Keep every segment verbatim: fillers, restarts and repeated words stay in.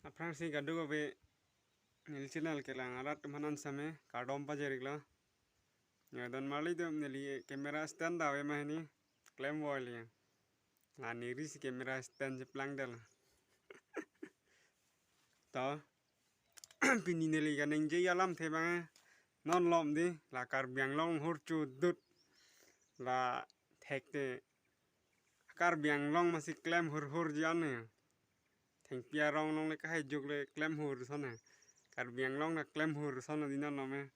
Aphrangsi kadokave neli channel kelang arat atum aphan same kardom pajir-iklo. Ya, don marli atum, neli camera stand ta ave ma hini, klem voi li. La neli si camera stand cheplangdetlo. To, pini neli kaningje alamthe abang non malom dei, la Karbi Anglong hur chodut. La thekte Karbi Anglong masi klem hurhurji an ne. Thengpi arong along le kahai juk le klem hur ason ne. Karbi Anglong ta klem hur ason ne dei non malom.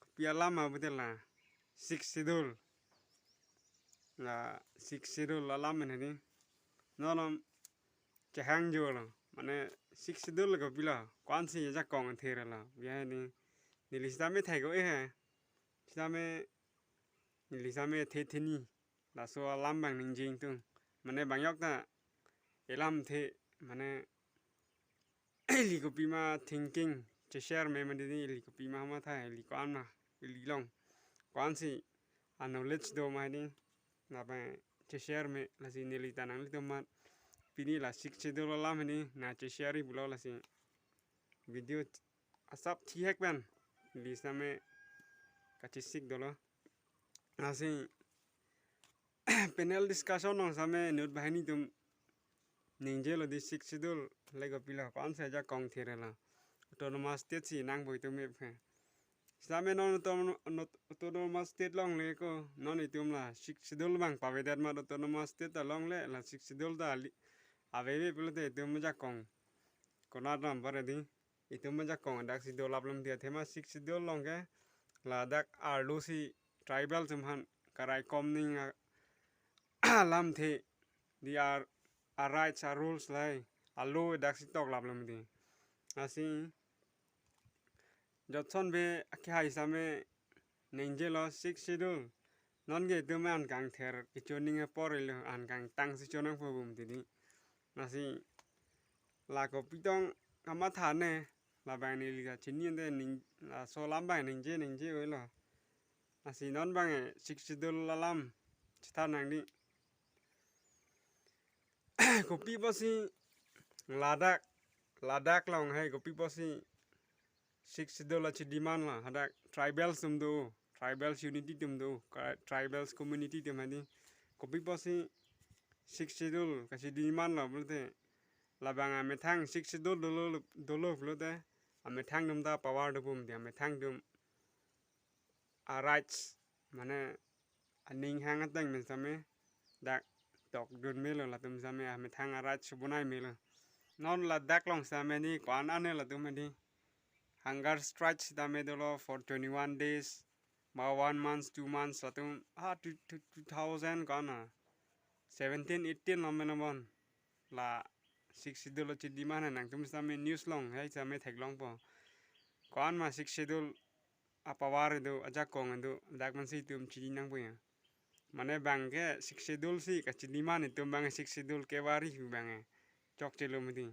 Kopi alam ma pute la Sixth Schedule. La Sixth Schedule alam ne dei. Non malom kehang jo lo. Mane Sixth Schedule kopilo, ko-ansi ajakong athe lo. Biya ni, neli sitame thai ko e he. Sitame neli sitame the the ni. Laso alam abang ningje ingtung. Mane bang yok ta alamthe, mane ili kopima thinking che-share me ma dei, ili kopima matha, ili ko-an ma, ili along ko-ansi a-knowledge do ma dei, lapen che-share me, lasi neli ta nanglitum aphan pini la Sixth Schedule alam hini nang che-share-ri pulo, lasi video asap thihek pen neli sitame kachesik dolo. Lasi panel discussion along sitame inut banghini atum ningjelo dei, Sixth Schedule le kopilo, ko-ansi ajakong athe lo. Autonomous state si nangpo itum ephe. Sitame non autom-, not-, autonomous state along le ko, non itum la Sixth Schedule abang pavedet ma, autonomous state along le la Sixth Schedule ta ali, aveve pulote itum ajakong konat ram pare dei. Itum ajakong daksi dolap lom dei, athema Sixth Schedule along ke ladak arlo si tribal atum aphan karaikom ning a-, alamthe dei, ar, a-rights, a-rules lahai, a-law daksi toklap lom dei. Lasi Johnson Bey akehai sitame ningjelo Sixth Schedule. Non ke itum an kangther kecho ning apor ilo, an kangtang si cho nangpo pu mati dei. Lasi la kopi tong kamatha ne, labang neli kachini ante ning, laso alam abang ningje ningje-oi lo. Lasi non abang e Sixth Schedule alam chethan nang dei. Kopi pusi ladak, ladak along hai kopi pusi Sixth Schedule achi demand lo, hadak tribals atum do, tribals unity atum do, ka-, tribals community atum hadi. Kopi pusi Sixth Schedule kachi demand lo pulote, labang amethang Sixth Schedule dolo, dolo pulote, amethang atum ta power do pu mati, amethang atum a-rights, mane aning hang ateng pen sitame dak tokdun melo, latum sitame amethang a-rights bonai melo. Non ladak along sitame dei ko-an ane latum dei, hunger strike sitame dolo for twenty-one days, ba one month, two months, latum, ah, two, two, two thousand ko-an a, seventeen, eighteen lo mena bon. La Sixth Schedule achi demand nangtum sitame news along hai sitame theklongpo. Ko-an ma Sixth Schedule a-power do, ajakong do, dak mansi itum chini nangpo ya. Mane bang ke Sixth Schedule si kachi demand, itum bang Sixth Schedule kevari hu bang e chokchelo mati.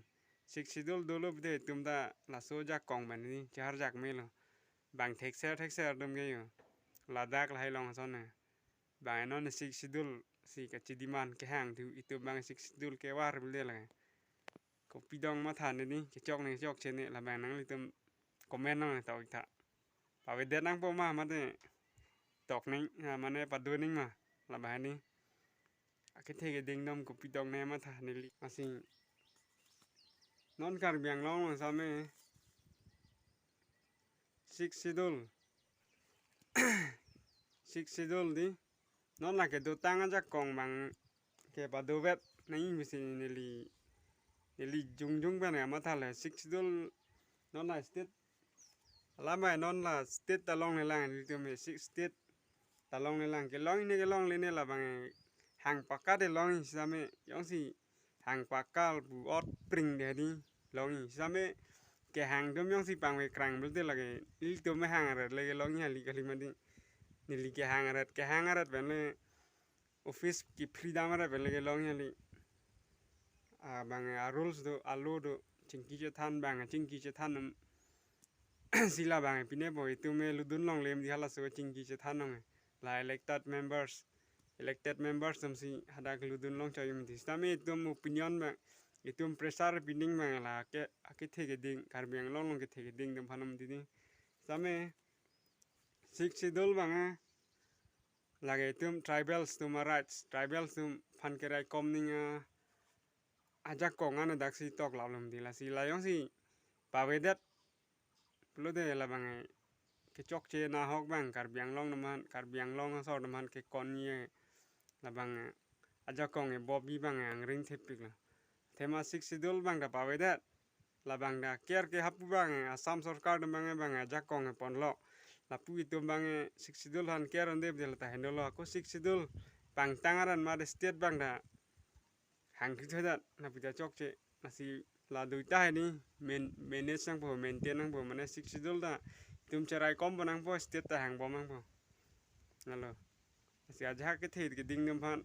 Sixth Schedule dolo pulote itum ta laso ajakong abang dei, chehar jak melo. Bang thekser thekser atum ke yo. Ladak lahai along ason ne. Bang non Sixth Schedule si kachi demand kehang thu, itum bang Sixth Schedule kevar pulote lake. Kopi tong matha ne dei, kechok ne kechokche ne, labang nanglitum comment nang ne tau-ik tha. Pavedet nangpo ma mate tok ning, ah, mane pado ning ma, labang dei. Akethe keding dom kopi tong ne matha neli. Lasi non Karbi Anglong along sitame Sixth Schedule. Sixth Schedule dei. Non lake dotang ajakong abang ke padovet nangji pusi neli, neli jongjong pen kamatha le. Sixth Schedule non la state, alam ma non la state ta longle lang, nelitum e Sixth State ta longle lang. Kelong ne kelongle ne, labang e hang pakka te longji sitame, jongsi hang pakka pu ot pring dei dei longji. Sitame kehang atum jongsi pangve krang pulote lake, nelitum hang aret le kelongji kali kali mati. Neli kehang aret, kehang aret pen le office ke-free dam aret pen le kelongji kali. Ah, bang a-rules do, a-law do, chingki chethan, bang chingki chethan atum si labang e pine po, itum e ludun longle mati halaso chingki chethan along e. La elected members, elected members atum si hadak ludun long choi mati. Sitame itum opinion bang, itum pressure pining abang la ke akethe keding, Karbi Anglong along kethe keding atum aphan om didi. Same Sixth Schedule abang lake itum tribals atum a rights, tribals atum aphan keraikom ning a ajakong an daksi tok laplum di, lasi la jongsi pavedet pulote labang kechokche nahok abang Karbi Anglong atum aphan, Karbi Anglong asor atum aphan kekon ye labang ajakong e bobi abang angring thepik lo. Athema Sixth Schedule abang ta pavedet, labang ta care kehapu abang Assam sorkar atum abang abang ajakong e ponlo. Lapu itum abang Sixth Schedule aphan care undep de lata hendo lo. Ako Sixth Schedule pangtang aran mate state abang ta hangkri thoidat, lapu ta chokche. Lasi la duita hini main, manage nangpo, maintain nangpo, mane Sixth Schedule ta itum cheraikom pon nangpo, state ta hangbom nangpo. Lalo. Lasi ajahak kethe keding atum aphan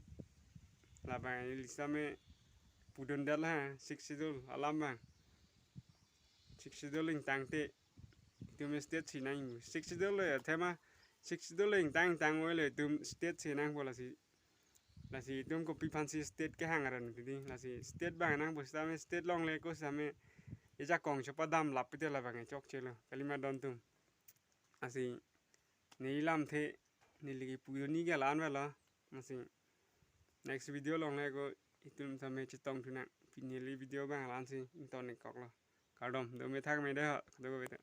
labang ili same pudundet la Sixth Schedule alam abang. Sixth Schedule ingtangte itum state si nang. Sixth Schedule lo ya, athema Sixth Schedule lo ingtang ingtang oi lo itum state si nangpo, lasi. Lasi itum kopi aphansi state kehang aran didi. Lasi state abang nangpo, sitame state longle ako sitame ejakong chopadam lap pite labang chokche lo. Kalima don atum. Lasi neli lamthe, neli kipu doni ke la-an velo. Lasi next video longle ako itum same chetong thunang. Pini neli video abang la-ansi ington ik koklo. Kardom, dome thakme dei ho, kadokave ta.